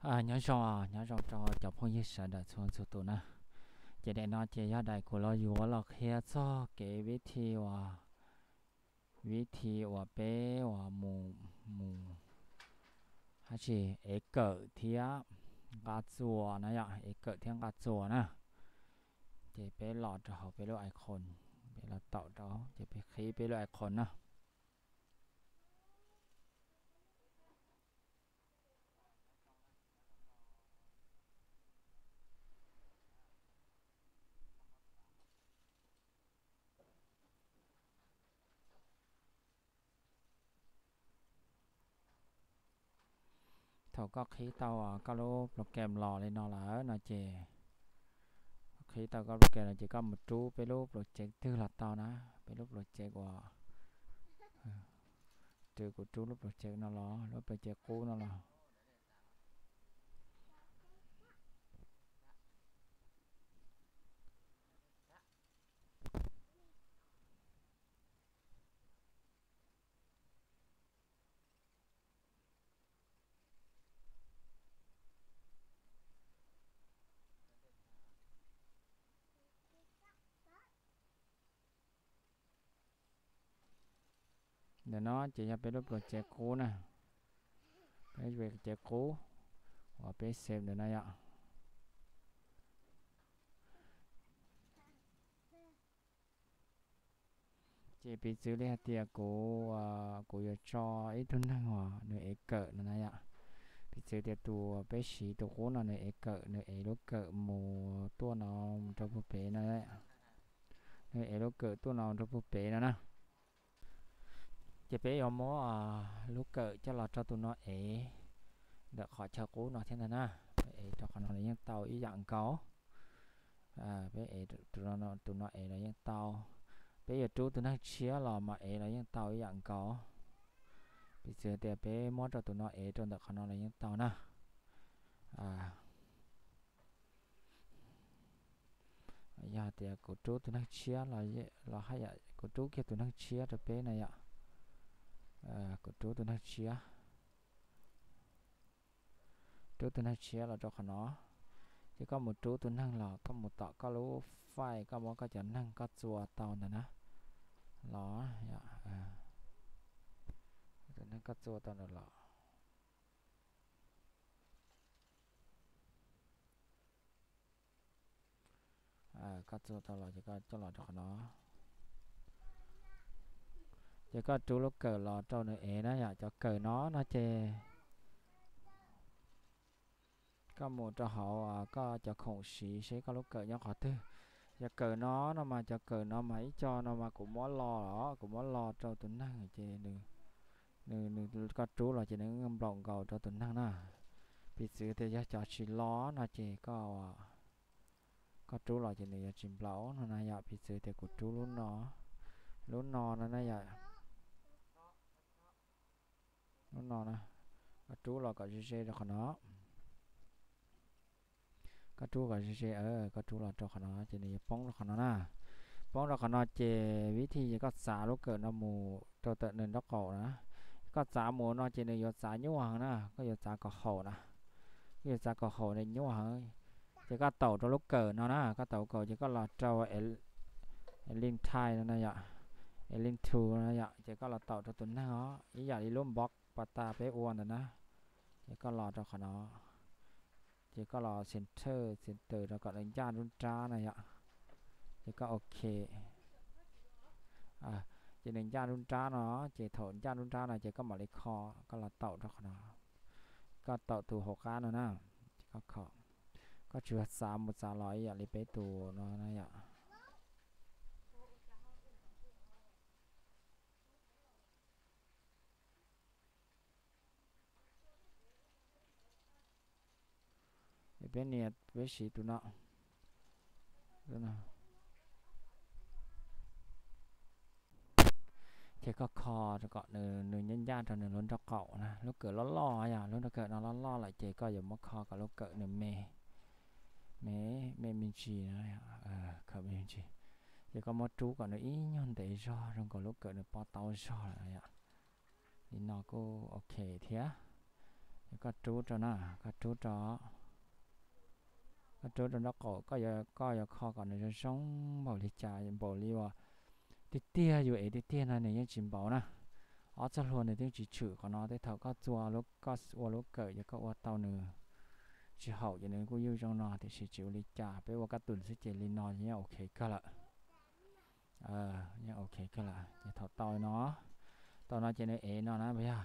Nyob zoo, nyob zoo rau cov phooj ywg sawv daws txhua txhua tus na. Ces daim no ces yog daim kuv los yuav los qhia txog kev vib thi uas, vib thi uas peb uas mus, mus, hab tsis, ev kawm thiab nqa txuas na yom, ev kawm thiab nqa txuas na. Ces peb los rau hauv peb lub iClone, peb los taum rau ces peb qhib peb lub iClone na. Thaum koj qhib tau koj lub program los li no lawm no ces, qhib tau koj program no ces koj mus rub peb lub project twg los tau na, peb lub project uas, kuv rub lub project no los, lub project qub no los. Ntawm no ces yog peb lub project qub na, peb lub project qub uas peb save ntawm no yom. Ces piv txwv li hais tias kuv, kuv yuav tso ib tug neeg uas nws ev kawm no na yom. Piv txwv tias tus peb siv tus qub no nws ev kawm, nws ev lub kawm mus tuaj no, mus rau puag pem no, nws ev lub kawm tuaj no rau puag pem no na. Ces peb yuav muab lub kawm coj los rau tus no ev ntawm qhov chaw qub no thiab ntag na. Peb ev rau qhov no los yeej tau ib yam nkaus. Peb ev, tus no ev los yeej tau. Peb yuav rub tus neeg tshiab los mas ev los yeej tau ib yam nkaus. Piv txwv tias peb muab rau tus no ev rau ntawm qhov no los yeej tau na. Yog tias kuv rub tus neeg tshiab los, los haj yam kuv rub kiag tus neeg tshiab rau peb na yom. Kuv rub tus neeg tshiab, rub tus neeg tshiab los rau qhov no. Ces koj mus rub tus neeg los koj mus tom koj lub file, koj muab koj cov neeg koj txua tau ntawd na los, tus neeg koj txua tau ntawd los. Koj txua tau los ces koj coj los rau qhov no. Ces koj rub lub kawm los rau nws ev na yom. Cov kawm no no ces koj mus rau hauv koj cov khoom siv seb koj lub kawm nyob qhov twg. Cov kawm no no mas, cov kawm no mas ib co no mas kuv muab los los, kuv muab los rau tus neeg ces nws, nws, koj rub los ces nws nplaum nkaus rau tus neeg na. Piv txwv tias yog cov tsis los no ces koj, koj rub los ces nws yuav tsis nplaum no na yom. Piv txwv tias kuv rub lub no, lub no no na yom. Lub no na, koj rub los kom ze ze rau qhov no. Koj rub kom ze ze, koj rub los rau qhov no ces nws yuav poob rau qhov no na. Poob rau qhov no ces vib thi ces koj txav lub kawm no mus rau ntawm nws nraub qaum na. Koj txav mus no ces nws yuav txav nyuaj heev na, koj yuav txav kom haum na. Koj yuav txav kom haum nws nyuaj heev. Ces koj taum rau lub kawm no na, koj taum kaum ces koj los rau Elin Type no na yom, Elin Tool no yom, ces koj los taum rau tus neeg os, ib yam li lub npob pas tas peb ua ntawd na. Ces koj los rau qhov no, ces koj los center, center rau kom nws ncaj nruab nrab na yom. Ces koj ok. Ces nws ncaj nruab nrab no, ces thaum ncaj nruab nrab no ces koj mam li kho, koj los taum rau qhov no. Koj taum tus hauv qab no na, ces koj kho. Koj tsuas yog txav mus txav los ib yam li peb tus no na yom. Peb nias, peb siv tus no. Ces koj kho rau kom nws, nws ncaj ncaj rau nws lub nraub qaum na. Lub kawm loj loj yom, lub nraub kawm no loj loj lawm ces koj yuav muab kho kom lub kawm nws me, me, me me ntsis na, kawm me ntsis. Ces koj muab rub kom nws ib nyuag ntev zog zoo nkaus lub kawm nws pob taub zog lawm yom. Li no kuj ok thiab. Es koj rub rau na, koj rub rau, koj rub rau nraub qaum, koj yuav, koj yuav kho kom nws zoo zoo npaum li cas, npaum li uas tiag tiag yus ev tiag tiag no nws yeej tsis npaum na. Ob txoj hlua nws twb tsis tshwm qhov no, tej thaum koj txua, koj ua lub kawm ces koj ua tau nws tsis haum ces nws kuj yuj zoo no, tiam sis tsis ua li cas, peb ua kab tus xwb ces li no yeej ok kawg lawm. Yeej ok kawg lawm. Ces thaum tau no, tau no ces nws ev no na puas yog?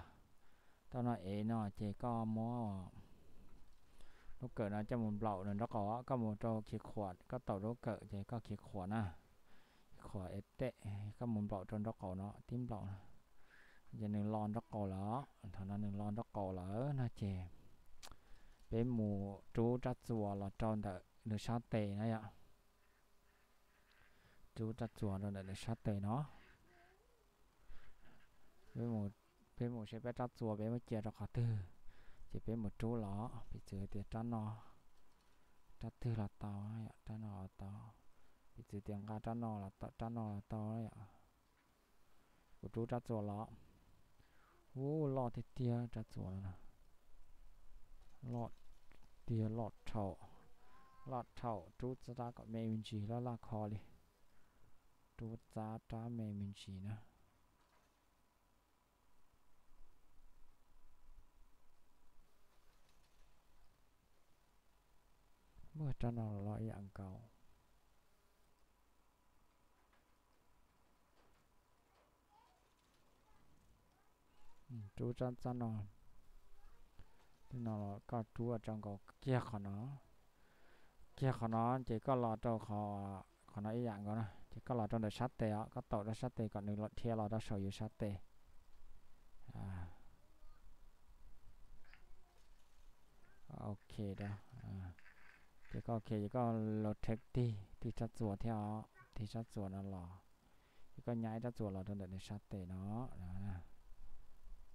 Tau no ev no ces koj muab lub kawm no coj mus nplaum nws nraub qaum, koj mus rau khi khuam, koj taus lub kawm ces koj khi khuam na, khi khuam ev tej, koj mus nplaum rau nraub qaum no, tib nplaum no ces nws lo nraub qaum lawm. Thaum no nws lo nraub qaum lawm no ces peb mus rub rab txuas los rau ntawm nws sab tes na yom. Rub rab txuas rau ntawm nws sab tes no. Peb mus seb peb rab txuas peb muab cia rau qhov twg, ces peb mus rub los. Piv txwv tias rab no, rab twg los tau, rab no los tau. Piv txwv tias nqa rab no los tau, rab no los tau yom. Kuv rub rab txuas los. Ub, loj tiag tiag rab txuas no. Loj tiag, loj dhau, loj dhau, rub txab rab kom me me ntsis, laj laj kho li. Rub txab rab me me ntsis na. Muaj rab no los loj ib yam nkaus. Rub txab txab no, no los koj rub tso nkaus kiag qhov no. Kiag qhov no ces koj los rau qhov, qhov no ib yam nkaus na, ces koj los rau ntawm sab tes os, koj taus rau sab tes kom nws dhia los rau saum yus sab tes. Ok, ces koj ok ces koj los rhev tig, tig rab txuas thiab os, tig rab txuas no los, ces koj nyab ib rab txuas los rau ntawm nws sab tes no,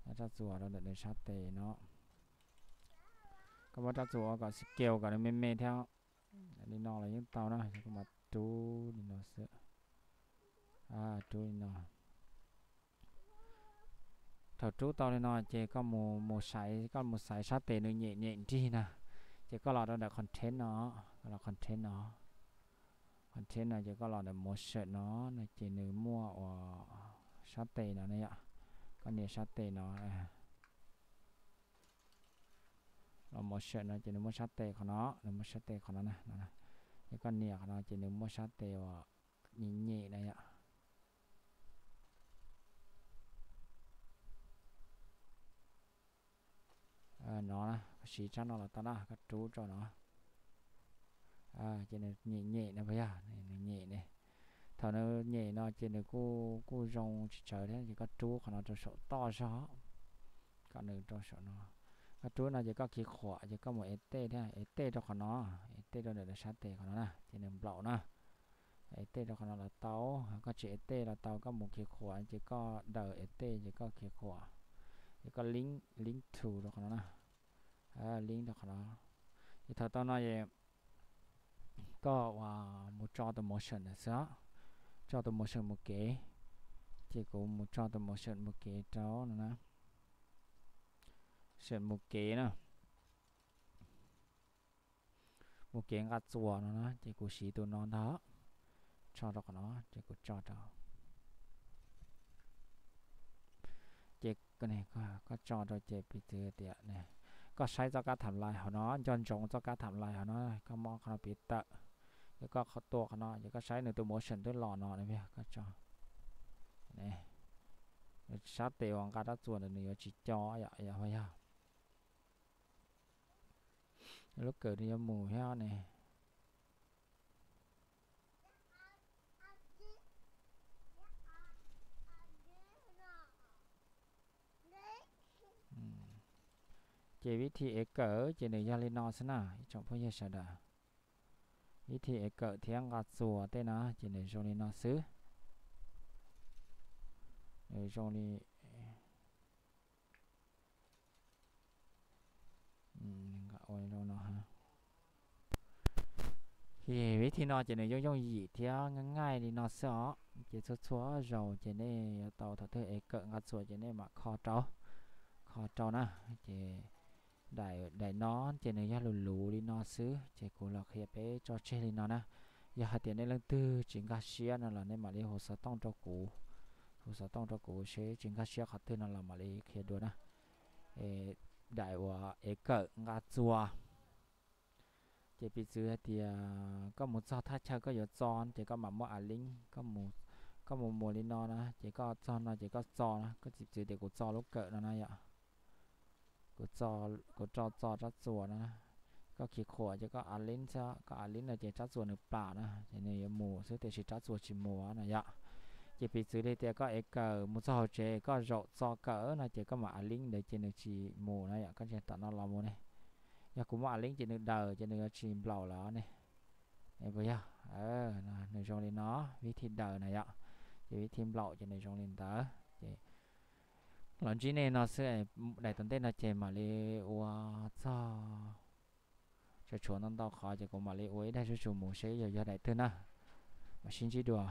nyab rab txuas rau ntawm nws sab tes no. Koj muab rab txuas ua kom scale kom nws me me thiab. Li no los yeej tau na, ces koj mam rub li no xwb. Rub li no. Thaum rub tau li no ces koj mus, mus xaiv, koj mus xaiv sab tes nws nyem nyem nrig na, ces koj los rau ntawm content no, koj los content no. Content no ces koj los ntawm motion no, no ces nws muaj uas sab tes no na yom. Koj nias sab tes no, los motion no ces nws muaj sab tes qhov no, nws muaj sab tes qhov no na. Ces koj nias qhov no ces nws muaj sab tes uas nyem nyem na yom. No, koj siv tsab no los tau na, koj rub rau no. Ces nws nyem nyem no puas yog? Nws nyem ne. Thaum nws nyem no ces nws kuj, kuj zoo tsis tsawg thiab, ces koj rub qhov no rau saum toj zog, kom nws rau saum no. Koj rub no ces koj khi khuam ces koj mus ev tej thiab, ev tej rau qhov no, ev tej rau ntawm nws sab tes qhov no na, ces nws nplaum na. Ev tej rau qhov no los tau, koj tsis ev tej los tau, koj mus khi khuam ces koj daws ev tej ces koj khi khuam, ces koj link, link to rau qhov no na. Link rau qhov no. Ces thaum tau no es koj ua mus tso tus motion ntawd xwb, tso tus motion mus kev. Ces kuv mus tso tus motion mus kev rau no na. Motion mus kev na. Mus kev nqa txuas no na, ces kuv siv tus no ntag. Tso rau qhov no, ces kuv tso rau. Ces koj tso rau ces piv txwv tias, koj saib txoj kab tham lais hauv no, nco ntsoov txoj kab tham lais hauv no, koj muab qhov no piv tawm. Ces koj tua qhov no, ces koj saib nws tus motion twb los no, koj tso. Sab tes uas nqa rab txuas ntawd nws yuav tsis co yom, yog. Lub kawm nws yuav mus thiab ne. Ces vib thi ev kawm ces nws yog li no xwb na ib tsoom phooj ywg sawv daws. Vib thi ev kawm thiab nqa txuas tej no ces nws zoo li no xwb. Nws zoo li Ces vib thi no ces nws yooj yooj yim thiab nqaij nqaij li no xwb os. Ces txhua txhua zaus ces nej yuav tau thaum twg ev kawm nqa txuas ces nej mam kho rau, kho rau na. Ces Daim, daim no ces nws yog lus luv li no xwb ces kuv los qhia peb tso tseg li no na. Yog hais tias nej leej twg tsis nkag siab no los nej mam li hu xov tooj rau kuv, hu xov tooj rau kuv seb tsis nkag siab qhov twg no los mam li qhia dua na. Daim uas ev kawm nqa txuas, ces piv txwv hais tias koj mus txog thaj chaw koj yuav txo ces koj mam muab a lib, koj mus mus li no na ces koj txog no ces koj txo na, koj piv txwv tias kuv txo lub kawm no na yom. Kuv, kuv rov txo rab txuas na. Koj khiav qhuam ces koj a lib xwb, koj a lib no ces rab txuas nws plam na ces nws yuav mus xwb tiam sis rab txuas tsis mus no yom. Ces piv txwv li tias koj ev kawm mus txog hauv tsev koj zaum txo kawm no ces koj mam a lib ntawd ces nws tsis mus na yom, koj ntsia tom no los mus ne. Yog kuv muab a lib ces nws daws ces nws yuav tsis nplaum lawm ne. Puas yog? Nws zoo li no, vib thij daws na yom, ces vib thij nplaum ces nws zoo li ntawd ces los ntsib nej no xwb. Daim tom ntej no ces mam li ua txog, tshuav tshuav ntau ntau qhov ces kuv mam li ua ib daim zuj zus mus seb yog yog daim twg na. Mam sib ntsib dua.